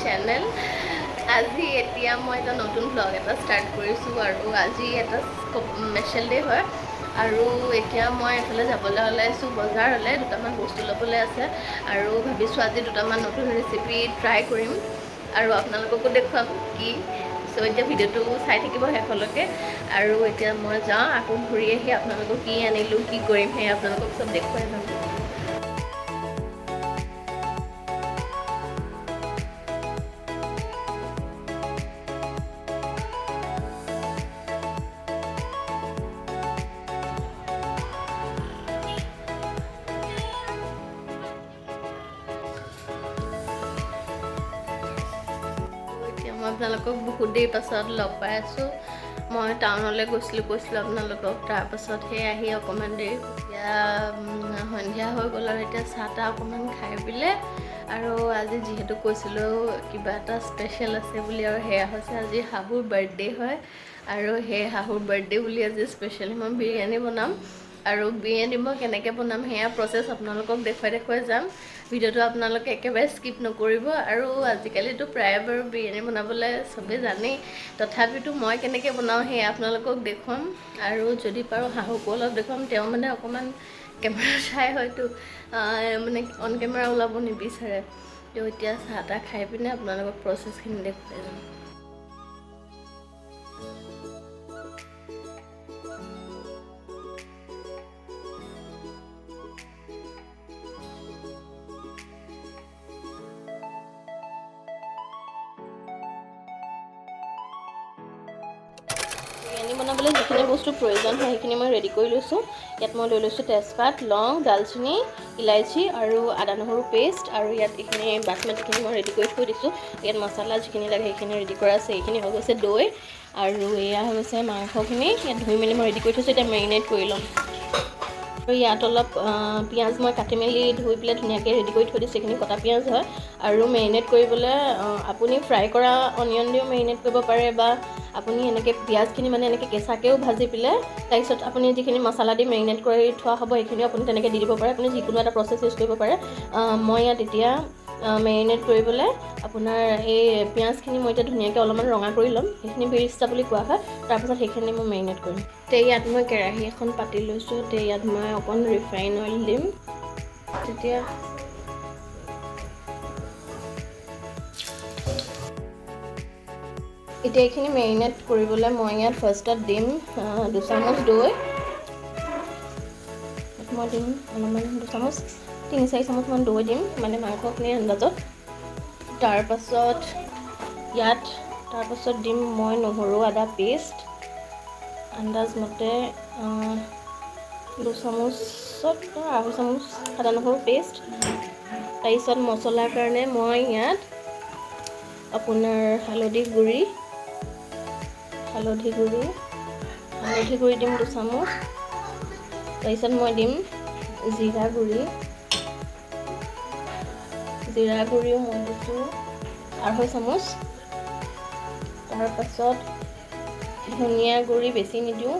Channel. আজি এতিয়া মই এটা নতুন ভ্লগ এটা ষ্টাৰ্ট কৰিছোঁ আৰু আজি এটা স্পেচিয়েল ডে হয়। আৰু এতিয়া মই এফালে যাবলৈ ওলাইছোঁ বজাৰলৈ, দুটামান বস্তু ল'বলৈ আছে আৰু ভাবিছোঁ আজি দুটামান নতুন ৰেচিপি ট্ৰাই কৰিম আৰু আপোনালোককো দেখুৱাম কি। চ' এতিয়া ভিডিঅ'টো চাই থাকিব শেষলৈকে। আৰু এতিয়া মই যাওঁ, আকৌ ঘূৰি আহি আপোনালোকক কি আনিলোঁ, কি কৰিম সেই আপোনালোকক চব দেখুৱাই যাম। মই আপোনালোকক বহুত দেৰি পাছত লগ পাই আছোঁ। মই টাউনলৈ গৈছিলোঁ, কৈছিলোঁ আপোনালোকক। তাৰপাছত সেই আহি অকণমান দেৰি এতিয়া সন্ধিয়া হৈ গ'ল আৰু এতিয়া চাহ তাহ অকণমান খাই পেলাই। আৰু আজি যিহেতু কৈছিলোঁ কিবা এটা স্পেচিয়েল আছে বুলি, আৰু সেয়া হৈছে আজি শাহুৰ বাৰ্থডে হয়। আৰু সেই শাহুৰ বাৰ্থডে বুলি আজি স্পেচিয়েলি মই বিৰিয়ানী বনাম। আৰু বিৰিয়ানী মই কেনেকৈ বনাম সেয়া প্ৰচেছ আপোনালোকক দেখুৱাই দেখুৱাই যাম। ভিডিঅ'টো আপোনালোকে একেবাৰে স্কিপ নকৰিব। আৰু আজিকালিতো প্ৰায় বাৰু বিৰিয়ানী বনাবলৈ চবেই জানেই, তথাপিতো মই কেনেকৈ বনাওঁ সেয়া আপোনালোকক দেখুৱাম। আৰু যদি পাৰোঁ শাহুকো অলপ দেখুৱাম। তেওঁ মানে অকণমান কেমেৰা চাই হয়তো মানে অন কেমেৰা ওলাব নিবিচাৰে। তেওঁ এতিয়া চাহ তাহ খাই পিনে আপোনালোকক প্ৰচেছখিনি দেখুৱাই যাম। বিৰিয়ানী বনাবলৈ যিখিনি বস্তুৰ প্ৰয়োজন হয় সেইখিনি মই ৰেডি কৰি লৈছোঁ। ইয়াত মই লৈ লৈছোঁ তেজপাত, লং, ডালচেনি, ইলাচি আৰু আদা নহৰু পেষ্ট। আৰু ইয়াত এইখিনি বাচমতিখিনি মই ৰেডি কৰি থৈ দিছোঁ। ইয়াত মছলা যিখিনি লাগে সেইখিনি ৰেডি কৰা আছে। এইখিনি হৈ গৈছে দৈ আৰু এয়া হৈ গৈছে মাংসখিনি। ইয়াত ধুই মেলি মই ৰেডি কৰি থৈছোঁ, এতিয়া মেৰিনেট কৰি ল'ম। আৰু ইয়াত অলপ পিঁয়াজ মই কাটি মেলি ধুই পেলাই ধুনীয়াকৈ ৰেডি কৰি থৈ দিছোঁ। এইখিনি কটা পিঁয়াজ হয়। আৰু মেৰিনেট কৰিবলৈ আপুনি ফ্ৰাই কৰা অনিয়ন দিও মেৰিনেট কৰিব পাৰে, বা আপুনি এনেকৈ পিঁয়াজখিনি মানে এনেকৈ কেঁচাকৈও ভাজি পেলাই তাৰপিছত আপুনি যিখিনি মছলা দি মেৰিনেট কৰি থোৱা হ'ব সেইখিনিও আপুনি তেনেকৈ দি দিব পাৰে। আপুনি যিকোনো এটা প্ৰচেছ ইউজ কৰিব পাৰে। মই ইয়াত এতিয়া মেৰিনেট কৰিবলৈ আপোনাৰ এই পিঁয়াজখিনি মই এতিয়া ধুনীয়াকৈ অলপমান ৰঙা কৰি ল'ম। সেইখিনি বিৰিস্তা বুলি কোৱা হয়। তাৰপাছত সেইখিনি মই মেৰিনেট কৰিম। তে ইয়াত মই কেৰাহী এখন পাতি লৈছোঁ। তে ইয়াত মই অকণ ৰিফাইন অইল দিম। তেতিয়া এতিয়া এইখিনি মেৰিনেট কৰিবলৈ মই ইয়াত ফাৰ্ষ্টত দিম 2 চামুচ দৈ। মই দিম অলপমান, 2 চামুচ, 3-4 চামুচমান দৈ দিম, মানে মাংসখিনি আন্দাজত। তাৰপাছত ইয়াত তাৰপাছত দিম মই নহৰু আদা পেষ্ট, আন্দাজমতে 2 চামুচত 2.5 চামুচ আদা নহৰু পেষ্ট। তাৰপিছত মছলাৰ কাৰণে মই ইয়াত আপোনাৰ হালধি গুড়ি দিম 2 চামুচ। তাৰপিছত মই দিম জিৰা গুড়ি। জিৰা গুড়িও মই দিছোঁ 2.5 চামুচ। তাৰপাছত ধনিয়া গুড়ি বেছি নিদিওঁ,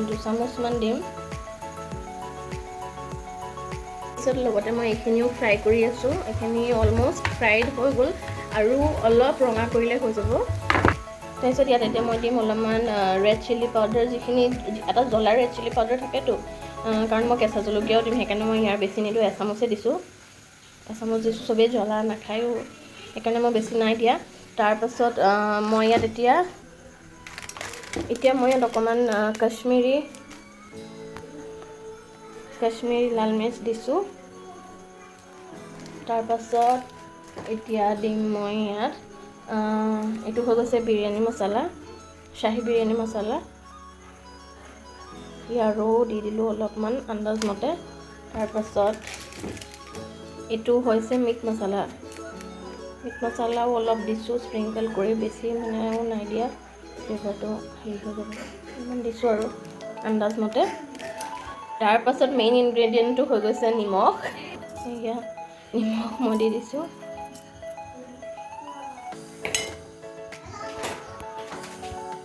2 চামুচমান দিম। তাৰপিছত লগতে মই এইখিনিও ফ্ৰাই কৰি আছোঁ। এইখিনি অলমষ্ট ফ্ৰাইড হৈ গ'ল আৰু অলপ ৰঙা কৰিলে হৈ যাব। তাৰপিছত ইয়াত এতিয়া মই দিম অলপমান ৰেড চিলি পাউডাৰ, যিখিনি এটা জ্বলা ৰেড চিলি পাউডাৰ থাকেতো, কাৰণ মই কেঁচা জলকীয়াও দিম, সেইকাৰণে মই ইয়াৰ বেছি নিদিওঁ, এচামুচে দিছোঁ। এচামুচ দিছোঁ, চবেই জ্বলা নাখায়ো, সেইকাৰণে মই বেছি নাই দিয়া। তাৰপাছত মই ইয়াত এতিয়া এতিয়া মই ইয়াত অকণমান কাশ্মীৰী কাশ্মীৰী লাল মিৰ্চ দিছোঁ। তাৰপাছত এতিয়া দিম মই ইয়াত, এইটো হৈ গৈছে বিৰিয়ানী মছলা, শ্বাহী বিৰিয়ানী মছলা। ইয়াৰো দি দিলোঁ অলপমান আন্দাজমতে। তাৰপাছত এইটো হৈছে মিট মছলা। মিট মছলাও অলপ দিছোঁ স্প্ৰিংকল কৰি, বেছি মানেও নাই দিয়া, ফ্লেভাৰটো হেৰি হৈ যাব, ইমান দিছোঁ আৰু আন্দাজমতে। তাৰপাছত মেইন ইনগ্ৰেডিয়েণ্টটো হৈ গৈছে নিমখ। এয়া নিমখ মই দি দিছোঁ।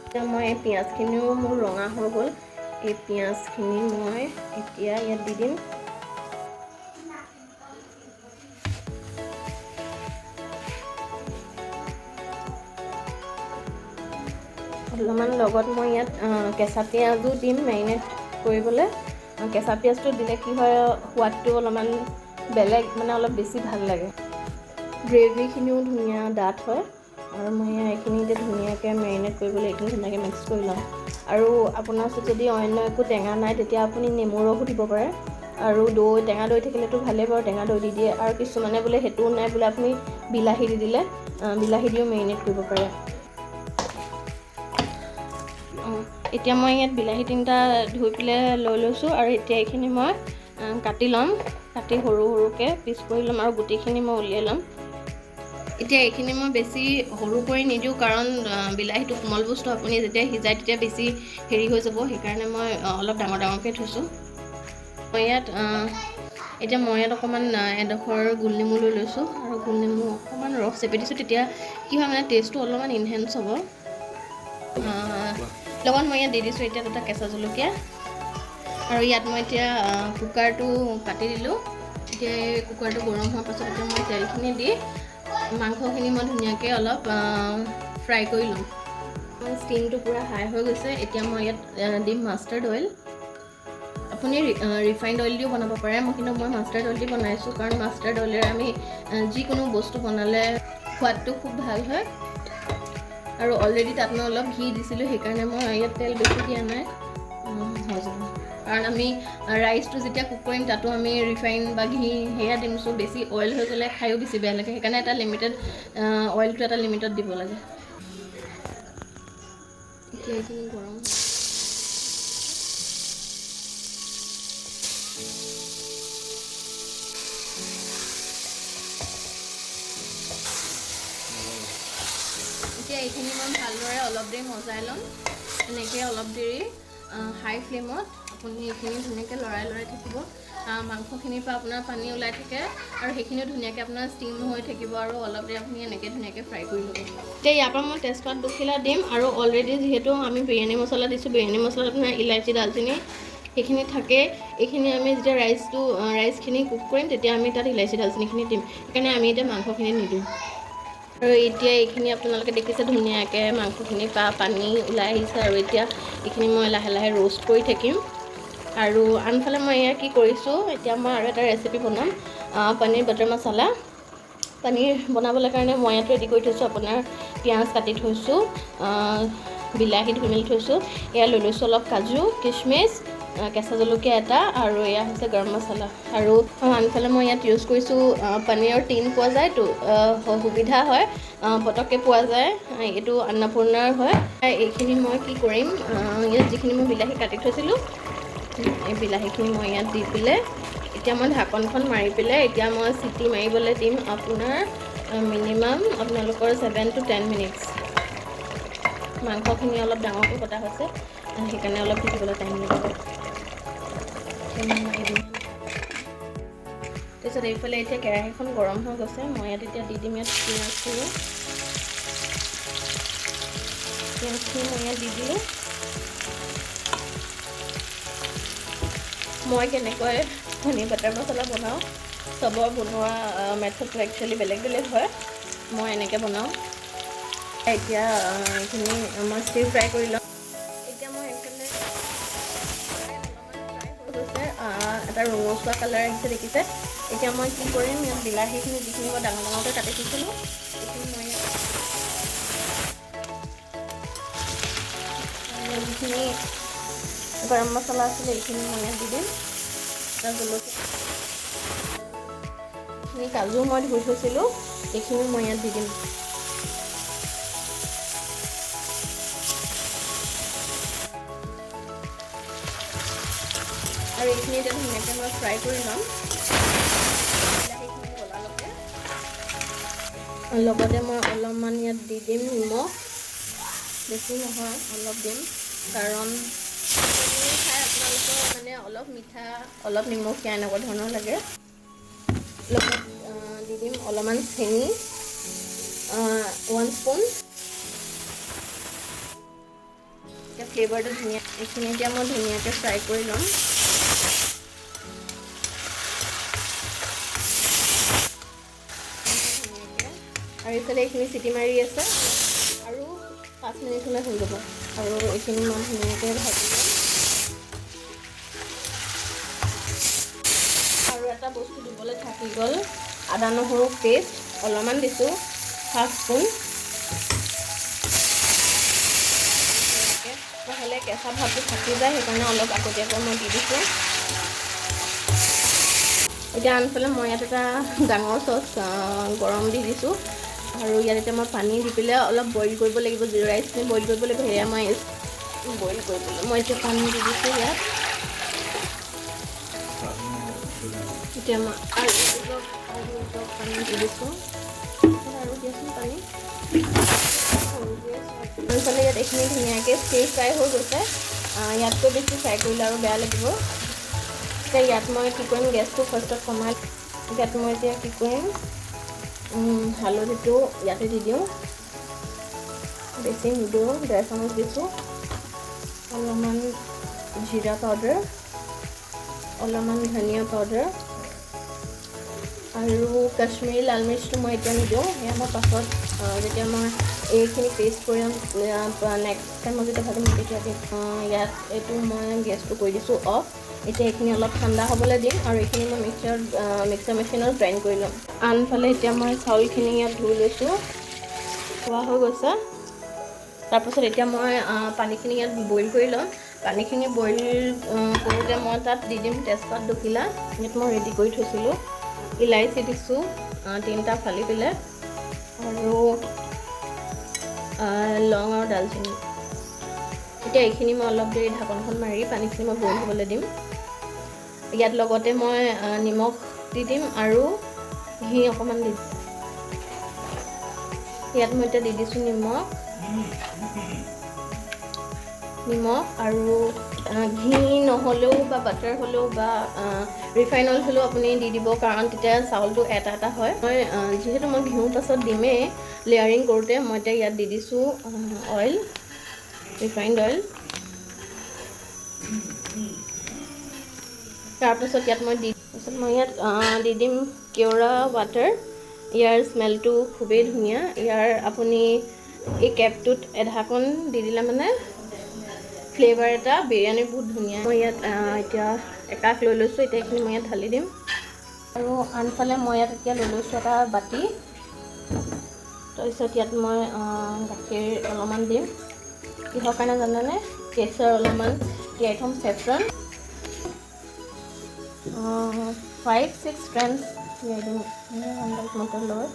এতিয়া মই এই পিঁয়াজখিনিও মোৰ ৰঙা হৈ গ'ল। এই পিঁয়াজখিনি মই এতিয়া ইয়াত দি দিম। অলপমান লগত মই ইয়াত কেঁচা পিঁয়াজো দিম মেৰিনেট কৰিবলৈ। কেঁচা পিঁয়াজটো দিলে কি হয়, সোৱাদটো অলপমান বেলেগ, মানে অলপ বেছি ভাল লাগে। গ্ৰেভিখিনিও ধুনীয়া ডাঠ হয়। আৰু মই এইখিনি এতিয়া ধুনীয়াকৈ মেৰিনেট কৰিবলৈ এইখিনি ধুনীয়াকৈ মিক্স কৰি ল'ম। আৰু আপোনাৰ ওচৰত যদি অন্য একো টেঙা নাই, তেতিয়া আপুনি নেমু ৰসো দিব পাৰে। আৰু দৈ, টেঙা দৈ থাকিলেতো ভালেই বাৰু, টেঙা দৈ দি দিয়ে। আৰু কিছুমানে বোলে সেইটোও নাই বোলে, আপুনি বিলাহী দি দিলে, বিলাহী দিও মেৰিনেট কৰিব পাৰে। এতিয়া মই ইয়াত বিলাহী 3টা ধুই পেলাই লৈ লৈছোঁ। আৰু এতিয়া এইখিনি মই কাটি ল'ম, কাটি সৰু সৰুকৈ পিচ কৰি ল'ম আৰু গুটিখিনি মই উলিয়াই ল'ম। এতিয়া এইখিনি মই বেছি সৰু কৰি নিদিওঁ, কাৰণ বিলাহীটো কোমল বস্তু, আপুনি যেতিয়া সিজায় তেতিয়া বেছি হেৰি হৈ যাব, সেইকাৰণে মই অলপ ডাঙৰ ডাঙৰকৈ থৈছোঁ। মই ইয়াত এতিয়া মই ইয়াত অকণমান এডোখৰ গোল নেমু লৈ লৈছোঁ আৰু গোল নেমু অকণমান ৰস চেপি দিছোঁ। তেতিয়া কি হয় মানে টেষ্টটো অলপমান ইনহেঞ্চ হ'ব। লগত মই ইয়াত দি দিছোঁ এতিয়া 2টা কেঁচা জলকীয়া। আৰু ইয়াত মই এতিয়া কুকাৰটো পাতি দিলোঁ। এতিয়া এই কুকাৰটো গৰম হোৱাৰ পাছত এতিয়া মই তেলখিনি দি মাংসখিনি মই ধুনীয়াকৈ অলপ ফ্ৰাই কৰি ল'ম। ষ্টিমটো পূৰা হাই হৈ গৈছে। এতিয়া মই ইয়াত দিম মাষ্টাৰ্ড অইল। আপুনি ৰিফাইণ্ড অইল দিও বনাব পাৰে, কিন্তু মই মাষ্টাৰ্ড অইল দি বনাইছোঁ, কাৰণ মাষ্টাৰ্ড অইলেৰে আমি যিকোনো বস্তু বনালে সোৱাদটো খুব ভাল হয়। আৰু অলৰেডি তাত মই অলপ ঘি দিছিলোঁ, সেইকাৰণে মই ইয়াত তেল বেছি দিয়া নাই, হৈ যাব। কাৰণ আমি ৰাইচটো যেতিয়া কুক কৰিম তাতো আমি ৰিফাইন বা ঘি সেয়া দিম, চ' বেছি অইল হৈ গ'লে খায়ো বেছি বেয়া লাগে, সেইকাৰণে এটা লিমিটেড অইলটো এটা লিমিটত দিব লাগে। এতিয়া এইখিনি গৰম। এতিয়া এইখিনি মই ভালদৰে অলপ দেৰি মজাই ল'ম। এনেকৈ অলপ দেৰি হাই ফ্লেমত আপুনি এইখিনি ধুনীয়াকৈ লৰাই লৰাই থাকিব। মাংসখিনিৰ পৰা আপোনাৰ পানী ওলাই থাকে আৰু সেইখিনিও ধুনীয়াকৈ আপোনাৰ ষ্টিম হৈ থাকিব। আৰু অলপ দেৰি আপুনি এনেকৈ ধুনীয়াকৈ ফ্ৰাই কৰি ল'ব। এতিয়া ইয়াৰ পৰা মই তেজপাত 2 খিলা দিম। আৰু অলৰেডি যিহেতু আমি বিৰিয়ানী মছলা দিছোঁ, বিৰিয়ানী মছলাত আপোনাৰ ইলাচি, দালচেনি সেইখিনি থাকে। এইখিনি আমি যেতিয়া ৰাইচখিনি কুক কৰিম তেতিয়া আমি তাত ইলাচি, দালচেনিখিনি দিম, সেইকাৰণে আমি এতিয়া মাংসখিনি নিদিওঁ। আৰু এতিয়া এইখিনি আপোনালোকে দেখিছে ধুনীয়াকৈ মাংসখিনিৰ পৰা পানী ওলাই আহিছে। আৰু এতিয়া এইখিনি মই লাহে লাহে ৰোষ্ট কৰি থাকিম। আৰু আনফালে মই এয়া কি কৰিছোঁ, এতিয়া মই আৰু এটা ৰেচিপি বনাম, পনীৰ বাটাৰ মছলা। পনীৰ বনাবলৈ কাৰণে মই ইয়াত ৰেডি কৰি থৈছোঁ, আপোনাৰ পিঁয়াজ কাটি থৈছোঁ, বিলাহী ধুই মেলি থৈছোঁ, এয়া লৈ লৈছোঁ অলপ কাজু, কিচমিচ, কেঁচা জলকীয়া এটা, আৰু এয়া হৈছে গৰম মছলা। আৰু আনফালে মই ইয়াত ইউজ কৰিছোঁ পনীৰৰ টিন পোৱা যায়তো, সুবিধা হয়, পটককৈ পোৱা যায়, এইটো অন্নপূৰ্ণাৰ হয়। এইখিনি মই কি কৰিম, ইয়াত যিখিনি মই বিলাহী কাটি থৈছিলোঁ এই বিলাহীখিনি মই ইয়াত দি পেলাই এতিয়া মই ঢাকনখন মাৰি পেলাই এতিয়া মই চিটি মাৰিবলৈ দিম আপোনাৰ মিনিমাম আপোনালোকৰ 7 to 10 minutes. মাংসখিনি অলপ ডাঙৰকৈ কটা হৈছে, সেইকাৰণে অলপ সিজিবলৈ টাইম লাগিব। তাৰপিছত এইফালে এতিয়া কেৰাহীখন গৰম হৈ গৈছে, মই ইয়াত এতিয়া দি দিম ইয়াত পিঁয়াজখিনি। পিঁয়াজখিনি মই ইয়াত দি দিলোঁ। মই কেনেকৈ পনীৰ বাটাৰ মছলা বনাওঁ, চবৰ বনোৱা মেথডটো একচুৱেলি বেলেগ বেলেগ হয়, মই এনেকৈ বনাওঁ। এতিয়া এইখিনি মই ষ্টিৰ ফ্ৰাই কৰি লওঁ। এতিয়া মই এইফালে অলপমান ফ্ৰাই হৈ গৈছে, এটা ৰঙচুৱা কালাৰ আহিছে দেখিছে। এতিয়া মই কি কৰিম, ইয়াত বিলাহীখিনি যিখিনি মই ডাঙৰ ডাঙৰকৈ কাটি থৈছিলোঁ এইখিনি মই ইয়াত যিখিনি গৰম মছলা আছিলে এইখিনি মই ইয়াত দি দিম। জলকীয়া এইখিনি কাজু মই ধুই থৈছিলোঁ, এইখিনি মই ইয়াত দি দিম। আৰু এইখিনি এতিয়া ধুনীয়াকৈ মই ফ্ৰাই কৰি ল'ম বিলাহীখিনি গলালৈকে। লগতে মই অলপমান ইয়াত দি দিম নিমখ, বেছি নহয় অলপ দিম, কাৰণ পনীৰ খাই আপোনালোকৰ মানে অলপ মিঠা অলপ নিমখীয়া এনেকুৱা ধৰণৰ লাগে। লগত দি দিম অলপমান চেনি, 1 স্পুন। এতিয়া ফ্লেভাৰটো ধুনীয়া, এইখিনি এতিয়া মই ধুনীয়াকৈ ফ্ৰাই কৰি ল'ম। আৰু এইফালে এইখিনি চিটি মাৰি আছে, আৰু 5 মিনিট হ'লে হৈ যাব। আৰু এইখিনি মই ধুনীয়াকৈ ভাজি ল'ম। আৰু এটা বস্তু দিবলৈ থাকি গ'ল, আদা নহৰু পেষ্ট অলপমান দিছোঁ, হাফ স্পুন। নহ'লে কেঁচা ভাৱটো থাকি যায়, সেইকাৰণে অলপ আগতীয়াকৈ মই দি দিছোঁ। এতিয়া আনফালে মই ইয়াত এটা ডাঙৰ চচ গৰম দি দিছোঁ আৰু ইয়াত এতিয়া মই পানী দি পেলাই অলপ বইল কৰিব লাগিব, ৰাইচখিনি বইল কৰিব লাগিব। সেয়া মই বইল কৰিবলৈ মই এতিয়া পানী দি দিছোঁ ইয়াত। এতিয়া মই আৰু অলপ পানী দি দিছোঁ, আৰু দিয়াচোন পানী। আনফালে ইয়াত এইখিনি ধুনীয়াকৈ ষ্টেজ ফ্ৰাই হৈ গৈছে। ইয়াতকৈ বেছি ফ্ৰাই কৰিলে আৰু বেয়া লাগিব। এতিয়া ইয়াত মই কি কৰিম, গেছটো ফাৰ্ষ্টত কমাই ইয়াত মই এতিয়া কি কৰিম, হালধিটো ইয়াতে দি দিওঁ, বেছি নিদিওঁ, 1.5 চামুচ দিছোঁ। অলপমান জিৰা পাউডাৰ, অলপমান ধনিয়া পাউডাৰ আৰু কাশ্মীৰী লাল মিৰ্চটো মই এতিয়া নিদিওঁ, সেয়া মই পাছত যেতিয়া মই এইখিনি পেষ্ট কৰিম নেক্সট টাইম মই যেতিয়া ভাজিম তেতিয়া দিম। ইয়াত এইটো মই গেছটো কৰি দিছোঁ অফ। এতিয়া এইখিনি অলপ ঠাণ্ডা হ'বলৈ দিম আৰু এইখিনি মই মিক্সাৰ মেচিনত গ্ৰাইণ্ড কৰি ল'ম। আনফালে এতিয়া মই চাউলখিনি ইয়াত ধুই লৈছোঁ, ধোৱা হৈ গৈছে। তাৰপাছত এতিয়া মই পানীখিনি ইয়াত বইল কৰি ল'ম। পানীখিনি বইল কৰোঁতে মই তাত দি দিম তেজপাত দুখিলা, ইয়াত মই ৰেডি কৰি থৈছিলোঁ। ইলাইচি দিছোঁ 3টা ফালি পেলাই আৰু লং আৰু ডালচেনি। এতিয়া এইখিনি মই অলপ দেৰি ঢাকনখন মাৰি পানীখিনি মই বইল হ'বলৈ দিম। ইয়াত লগতে মই নিমখ দি দিম আৰু ঘি অকণমান দি দিম। ইয়াত মই এতিয়া দি দিছোঁ নিমখ, নিমখ আৰু ঘি নহ'লেও বা বাটাৰ হ'লেও বা ৰিফাইন অইল হ'লেও আপুনি দি দিব, কাৰণ তেতিয়া চাউলটো এটা এটা হয়। মই যিহেতু মই ঘিউ পাছত দিমেই লেয়াৰিং কৰোঁতে, মই এতিয়া ইয়াত দি দিছোঁ অইল, ৰিফাইণ্ড অইল। তাৰপাছত ইয়াত মই ইয়াত দি দিম কেওৰা ৱাটাৰ। ইয়াৰ স্মেলটো খুবেই ধুনীয়া। ইয়াৰ আপুনি এই কেপটোত এঢাকন দি দিলে মানে ফ্লেভাৰ এটা বিৰিয়ানী বহুত ধুনীয়া। মই ইয়াত এতিয়া একাষ লৈ লৈছোঁ, এতিয়া এইখিনি মই ইয়াত ঢালি দিম। আৰু আনফালে মই ইয়াত এতিয়া লৈ লৈছোঁ এটা বাতি। তাৰপিছত ইয়াত মই গাখীৰ অলপমান দিম। কিহৰ কাৰণে জানেনে? কেশৰ অলপমান তিয়াই থ'ম, চেফ্ৰন 5-6 গ্ৰামছ তিয়াই দিম আন্দাজমতে লৈ।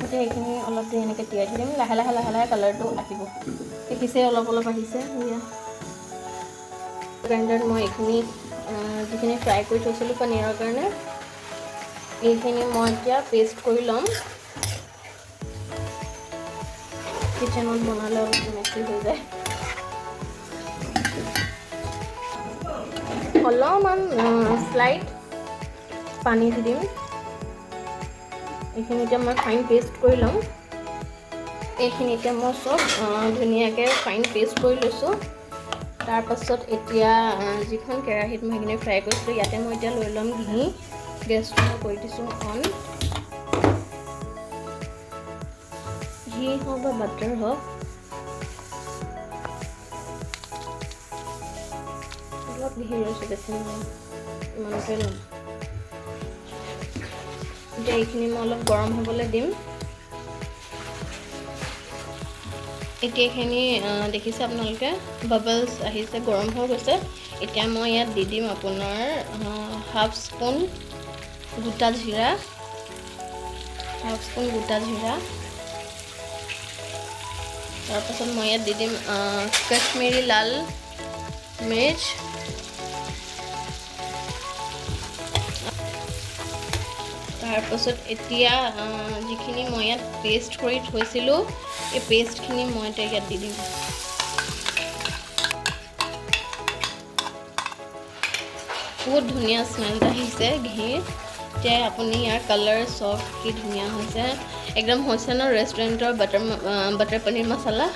এতিয়া এইখিনি অলপ দেৰি এনেকৈ তিয়াই থৈ দিম। লাহে লাহে লাহে লাহে কালাৰটো আহিব, দেখিছে অলপ অলপ আহিছে। এয়া গ্ৰাইণ্ডাৰত মই এইখিনি যিখিনি ফ্ৰাই কৰি থৈছিলোঁ পনীৰৰ কাৰণে, এইখিনি মই এতিয়া পেষ্ট কৰি ল'ম। কিচেনত বনালে অলপ মেচি হৈ যায়। অলপমান শ্লাইড পানী দি দিম। এইখিনি এতিয়া মই ফাইন পেষ্ট কৰি ল'ম। এইখিনি এতিয়া মই চব ধুনীয়াকৈ ফাইন পেষ্ট কৰি লৈছোঁ। তাৰপাছত এতিয়া যিখন কেৰাহীত মই সেইখিনি ফ্ৰাই কৰিছিলোঁ, ইয়াতে মই এতিয়া লৈ ল'ম ঘি। গেছটো মই কৰি দিছোঁ অন। ঘি হওক বা বাটাৰ হওক, অলপ ঘি লৈছোঁ, বেছি নহয়, ইমানটোৱে ল'ম। এতিয়া এইখিনি মই অলপ গৰম হ'বলৈ দিম। এতিয়া এইখিনি দেখিছে আপোনালোকে বাবলছ আহিছে, গৰম হৈ গৈছে। এতিয়া মই ইয়াত দি দিম আপোনাৰ হাফ স্পুন গোটা জিৰা, হাফ স্পুন গোটা জিৰা। তাৰপাছত মই ইয়াত দি দিম কাশ্মীৰী লাল মিৰ্চ। তাৰপাছত এতিয়া যিখিনি মই ইয়াত পেষ্ট কৰি থৈছিলোঁ, এই পেষ্টখিনি মই এতিয়া ইয়াত দি দিম। বহুত ধুনীয়া স্মেল আহিছে ঘিৰ। এতিয়া আপুনি ইয়াৰ কালাৰ চফ্ট কি ধুনীয়া হৈছে, একদম হৈছে ন ৰেষ্টুৰেণ্টৰ বাটাৰ পনীৰ মছলা।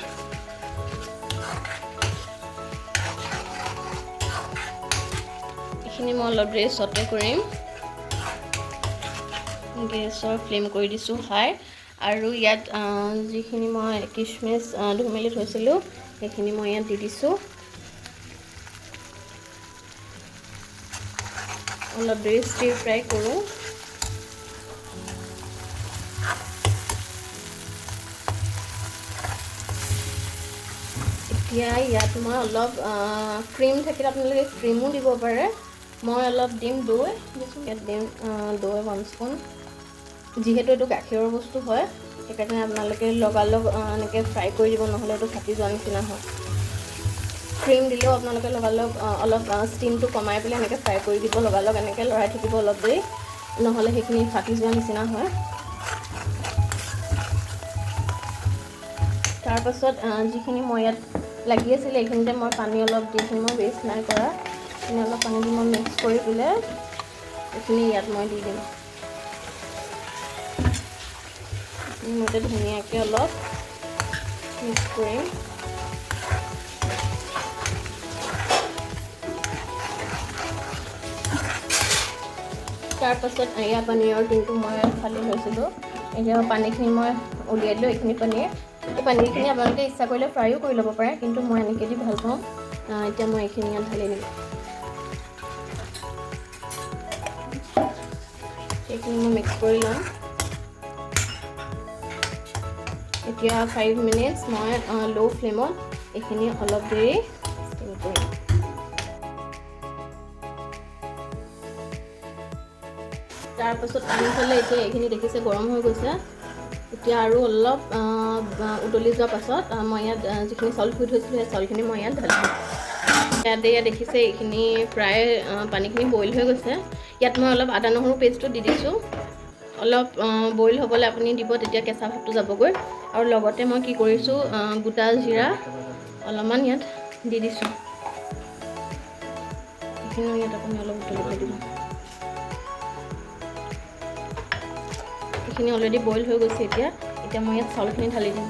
এইখিনি মই অলপ দেৰি চটে কৰিম। গেছৰ ফ্লেম কৰি দিছোঁ হাই। আৰু ইয়াত যিখিনি মই কিচমিচ ধুই মেলি থৈছিলোঁ, সেইখিনি মই ইয়াত দি দিছোঁ। অলপ দেৰি ষ্টিৰ ফ্ৰাই কৰোঁ। এতিয়া ইয়াত মই অলপ ক্ৰীম থাকিলে আপোনালোকে ক্ৰীমো দিব পাৰে। মই অলপ দিম দৈ, ইয়াত দিম দৈ 1 স্পুন। যিহেতু এইটো গাখীৰৰ বস্তু হয়, সেইকাৰণে আপোনালোকে লগালগ এনেকৈ ফ্ৰাই কৰি দিব, নহ'লে এইটো ফাটি যোৱা নিচিনা হয়। ক্ৰীম দিলেও আপোনালোকে লগালগ অলপ ষ্টিমটো কমাই পেলাই এনেকৈ ফ্ৰাই কৰি দিব, লগালগ এনেকৈ লৰাই থাকিব অলপ দেৰি, নহ'লে সেইখিনি ফাটি যোৱা নিচিনা হয়। তাৰপাছত যিখিনি মই ইয়াত লাগি আছিলে, এইখিনিতে মই পানী অলপ দি, এইখিনি মই ৱেষ্ট নাই কৰা, এইখিনি অলপ পানী দি মই মিক্স কৰি পেলাই এইখিনি ইয়াত মই দি দিম। মই এতিয়া ধুনীয়াকৈ অলপ মিক্স কৰিম। তাৰপাছত এয়া পনীৰৰ যোনটো মই ফালি লৈছিলোঁ, এতিয়া পানীখিনি মই উলিয়াই দিলোঁ। এইখিনি পনীৰ, এই পনীৰখিনি আপোনালোকে ইচ্ছা কৰিলে ফ্ৰাইও কৰি ল'ব পাৰে, কিন্তু মই এনেকৈ দি ভাল পাওঁ। এতিয়া মই এইখিনি ইয়াত ঢালি দিম। এইখিনি মই মিক্স কৰি ল'ম। এতিয়া 5 মিনিটছ মই ল' ফ্লেমত এইখিনি অলপ দেৰি ষ্টিম কৰিম। তাৰপাছত আনফালে এতিয়া এইখিনি দেখিছে গৰম হৈ গৈছে। এতিয়া আৰু অলপ উতলি যোৱাৰ পাছত মই ইয়াত যিখিনি চাউল ধুই থৈছিলোঁ, সেই চাউলখিনি মই ইয়াত ঢালি দিম। ইয়াত এয়া দেখিছে এইখিনি প্ৰায় পানীখিনি বইল হৈ গৈছে। ইয়াত মই অলপ আদা নহৰু পেষ্টটো দি দিছোঁ। অলপ বইল হ'বলৈ আপুনি দিব, তেতিয়া কেঁচা ভাৱটো যাবগৈ। আৰু লগতে মই কি কৰিছোঁ, গোটা জিৰা অলপমান ইয়াত দি দিছোঁ। এইখিনিও ইয়াত আপুনি অলপ উতলিব দিব। এইখিনি অলৰেডি বইল হৈ গৈছে। এতিয়া মই ইয়াত চাউলখিনি ঢালি দিম।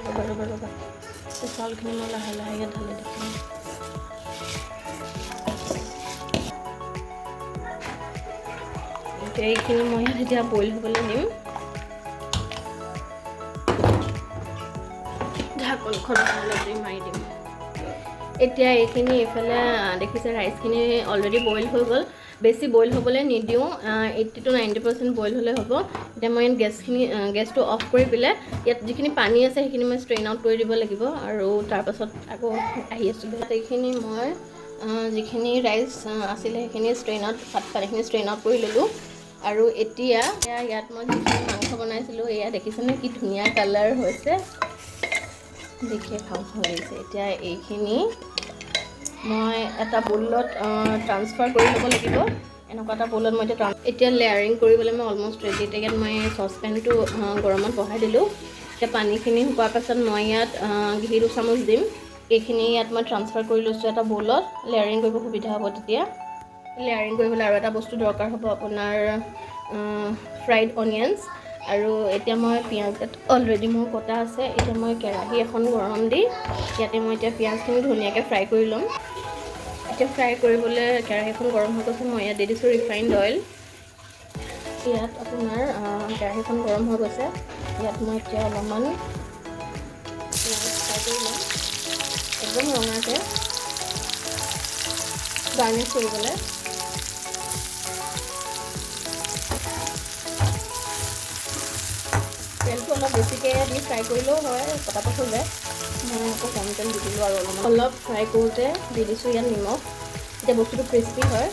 ৰ'বা ৰ'বা ৰ'বা, চাউলখিনি মই লাহে লাহে ইয়াত ঢালি দিছোঁ। এতিয়া এইখিনি মই ইয়াত এতিয়া বইল হ'বলৈ দিম। ঢাকনখন অলপ দেৰি মাৰি দিম। এতিয়া এইখিনি এইফালে দেখিছে ৰাইচখিনি অলৰেডি বইল হৈ গ'ল। বেছি বইল হ'বলৈ নিদিওঁ, 80 to 90% boil হ'লে হ'ব। এতিয়া মই ইয়াত গেছটো অফ কৰি পেলাই ইয়াত যিখিনি পানী আছে সেইখিনি মই ষ্ট্ৰেইন আউট কৰি দিব লাগিব আৰু তাৰপাছত আকৌ আহি আছোঁ। এইখিনি মই যিখিনি ৰাইচ আছিলে সেইখিনি ষ্ট্ৰেইন আউট, পানীখিনি ষ্ট্ৰেইন আউট কৰি ল'লোঁ। আৰু এতিয়া ইয়াত মই যিখিনি মাংস বনাইছিলোঁ, এয়া দেখিছেনে কি ধুনীয়া কালাৰ হৈছে, দেখিয়ে খাওঁ খাওঁ লাগিছে। এতিয়া এইখিনি মই এটা ব'লত ট্ৰান্সফাৰ কৰি ল'ব লাগিব। এনেকুৱা এটা ব'লত মই এতিয়া এতিয়া লেয়াৰিং কৰিবলৈ মই অলমষ্ট ৰেডি। এতিয়া ইয়াত মই চচপেনটো গৰমত বহাই দিলোঁ। এতিয়া পানীখিনি শুকোৱাৰ পাছত মই ইয়াত ঘি 2 চামুচ দিম। এইখিনি ইয়াত মই ট্ৰান্সফাৰ কৰি লৈছোঁ এটা ব'লত, লেয়াৰিং কৰিব সুবিধা হ'ব তেতিয়া। লেয়াৰিং কৰিবলৈ আৰু এটা বস্তু দৰকাৰ হ'ব আপোনাৰ ফ্ৰাইড অনিয়নছ। আৰু এতিয়া মই পিঁয়াজ ইয়াত অলৰেডি মোৰ কটা আছে। এতিয়া মই কেৰাহী এখন গৰম দি ইয়াতে মই এতিয়া পিঁয়াজখিনি ধুনীয়াকৈ ফ্ৰাই কৰি ল'ম। এতিয়া ফ্ৰাই কৰিবলৈ কেৰাহীখন গৰম হৈ গৈছে। মই ইয়াত দি দিছোঁ ৰিফাইণ্ড অইল। ইয়াত আপোনাৰ কেৰাহীখন গৰম হৈ গৈছে। ইয়াত মই এতিয়া অলপমান পিঁয়াজ ফ্ৰাই কৰি ল'ম, একদম ৰঙাকৈ গাৰ্নিছ কৰিবলৈ। তেলটো অলপ বেছিকৈ দি ফ্ৰাই কৰিলেও হয়, পটাপট হৈ যায়। মই আকৌ কম তেল দি দিলোঁ আৰু অলপমান। অলপ ফ্ৰাই কৰোঁতে দি দিছোঁ ইয়াত নিমখ, তেতিয়া বস্তুটো ক্ৰিস্পি হয়।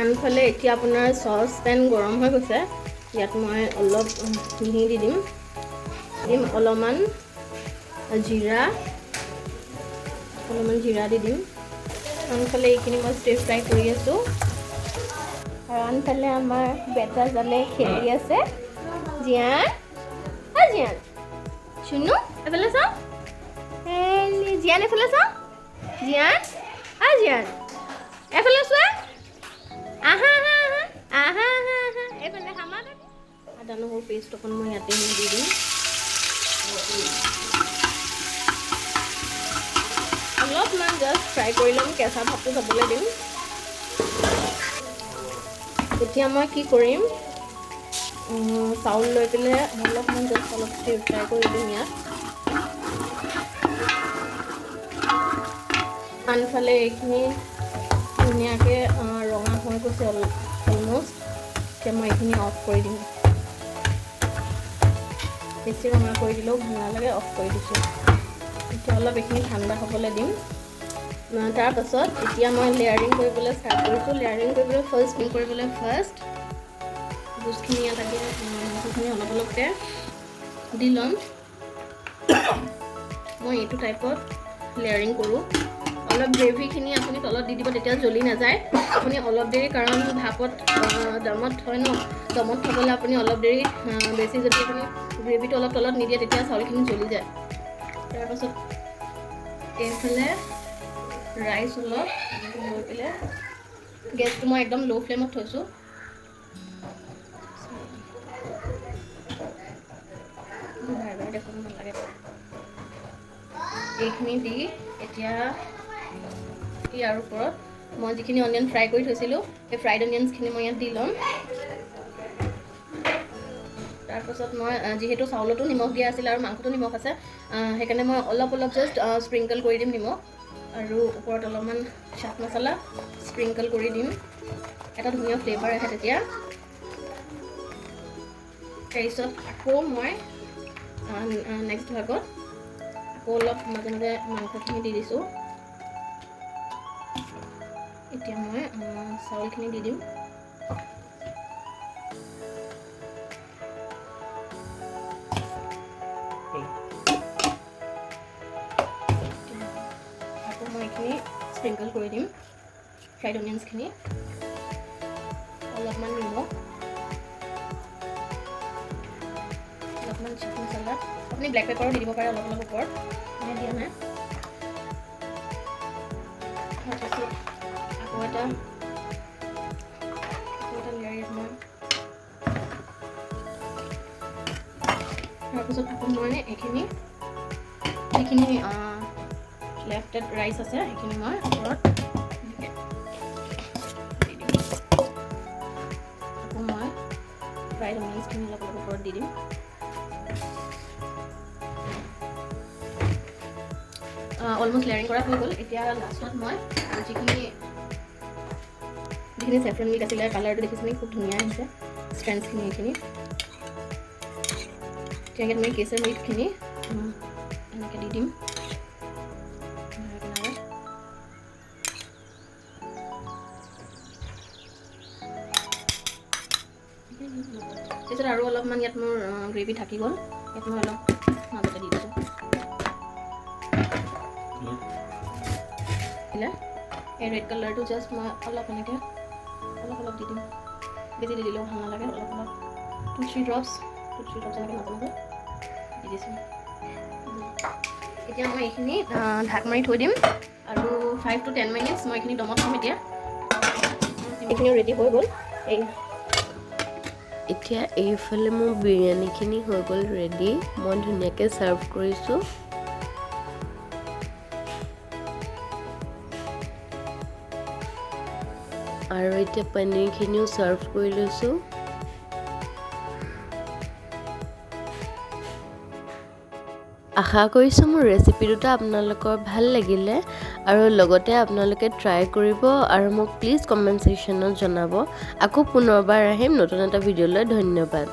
আনফালে এতিয়া আপোনাৰ চচপেন গৰম হৈ গৈছে। ইয়াত মই অলপ ঘি দি দিম, দিম অলপমান জিৰা, অলপমান জিৰা দি দিম। আনফালে এইখিনি মই ষ্টিৰ ফ্ৰাই কৰি আছোঁ। আৰু আনফালে আমাৰ বেটাজনে খেলি আছে। জিয়ান, অ' জিয়ান, চুনু এফালে চাওঁ, জিয়ান এফালে চাওঁ, জিয়ান, অ' জিয়ান এফালে চোৱা, আহা আহা আহা আহা আহা আহা এইফালে আমাৰ আদা নহৰু পেষ্ট অকণ মই ইয়াতে দি দিম। জাষ্ট ফ্ৰাই কৰি ল'ম, কেঁচা ভাৱটো যাবলৈ দিম। এতিয়া মই কি কৰিম, চাউল লৈ পেলাই অলপমান জাষ্ট অলপ ফ্ৰাই কৰি দিম ইয়াত। আনফালে এইখিনি ধুনীয়াকৈ ৰঙা হৈ গৈছে অলমষ্ট। এতিয়া মই এইখিনি অফ কৰি দিম। বেছি ৰঙা কৰি দিলেও ভাল নালাগে, অফ কৰি দিছোঁ। এতিয়া অলপ এইখিনি ঠাণ্ডা হ'বলৈ দিম। তাৰপাছত এতিয়া মই লেয়াৰিং কৰিবলৈ ষ্টাৰ্ট কৰিছোঁ। লেয়াৰিং কৰিবলৈ ফাৰ্ষ্ট গোছখিনি ইয়াত আগে মাংসখিনি অলপ অলপকৈ দি ল'ম। মই এইটো টাইপত লেয়াৰিং কৰোঁ। অলপ গ্ৰেভিখিনি আপুনি তলত দি দিব, তেতিয়া জ্বলি নাযায়। আপুনি অলপ দেৰি, কাৰণ ভাপত দমত থয় ন, দমত থ'বলৈ আপুনি অলপ দেৰি বেছি যদি আপুনি গ্ৰেভিটো অলপ তলত নিদিয়ে তেতিয়া চাউলখিনি জ্বলি যায়। তাৰপাছত এইফালে ৰাইচ অলপ লৈ পেলাই গেছটো মই একদম ল' ফ্লেমত থৈছোঁ। বাৰে বাৰে দেখুৱাব নালাগে। এইখিনি দি এতিয়া ইয়াৰ ওপৰত মই যিখিনি অনিয়ন ফ্ৰাই কৰি থৈছিলোঁ সেই ফ্ৰাইড অনিয়নছখিনি মই ইয়াত দি ল'ম। তাৰপাছত মই যিহেতু চাউলতো নিমখ দিয়া আছিল আৰু মাংসটো নিমখ আছে, সেইকাৰণে মই অলপ অলপ জাষ্ট স্প্ৰিংকল কৰি দিম নিমখ, আৰু ওপৰত অলপমান চাট মছলা স্প্ৰিংকল কৰি দিম। এটা ধুনীয়া ফ্লেভাৰ আহে তেতিয়া। তাৰপিছত আকৌ মই নেক্সট ভাগত আকৌ অলপ মাজে মাজে মাংসখিনি দি দিছোঁ। এতিয়া মই চাউলখিনি দি দিম। আকৌ মই এইখিনি স্প্ৰিংকল কৰি দিম ফ্ৰাইড অনিয়নছখিনি, অলপমান নিমখ, অলপমান চাট মছলা। আপুনি ব্লেক পেপাৰো দি দিব পাৰে অলপ অলপ ওপৰত, মই দিয়া নাই। তাৰপাছত আকৌ এটা লেয়াৰ ইয়াত মই, তাৰপাছত আকৌ মই এইখিনি যিখিনি লেফ্টেড ৰাইচ আছে সেইখিনি মই ওপৰত দি দিম। আকৌ মই ফ্ৰাইড অনিয়নছখিনি অলপ অলপ ওপৰত দি দিম। অলমষ্ট লেয়াৰিং কৰা হৈ গ'ল। এতিয়া লাষ্টত মই যিখিনি চেফ্ৰন মিল্ক আছিলে, কালাৰটো দেখিছেনে খুব ধুনীয়া আহিছে, ষ্ট্ৰেণ্ডছখিনি এইখিনি। এতিয়া ইয়াত মই কেচৰ মিল্কখিনি এনেকৈ দি দিম। তাৰপিছত আৰু অলপমান ইয়াত মোৰ গ্ৰেভি থাকি গ'ল, ইয়াত মই অলপ মাজতে দি দিছোঁ। এই ৰেড কালাৰটো জাষ্ট মই অলপ এনেকৈ অলপ অলপ দি দিম, বেছি দি দিলেও ভাল নালাগে, অলপ অলপ 2-3 ড্ৰপছ এনেকৈ মাজে মাজে দি দিছোঁ। এতিয়া মই এইখিনি ঢাক মাৰি থৈ দিম আৰু 5 to 10 minutes মই এইখিনি দমত থ'ম। এতিয়া এইখিনিও ৰেডি হৈ গ'ল। এই এতিয়া এইফালে মোৰ বিৰিয়ানীখিনি হৈ গ'ল ৰেডি। মই ধুনীয়াকৈ ছাৰ্ভ কৰিছোঁ। আৰু এতিয়া পনীৰখিনিও ছাৰ্ভ কৰি লৈছোঁ। আশা কৰিছোঁ মোৰ ৰেচিপি দুটা আপোনালোকৰ ভাল লাগিলে আৰু লগতে আপোনালোকে ট্ৰাই কৰিব আৰু মোক প্লিজ কমেণ্ট ছেকশ্যনত জনাব। আকৌ পুনৰবাৰ আহিম নতুন এটা ভিডিঅ'লৈ। ধন্যবাদ।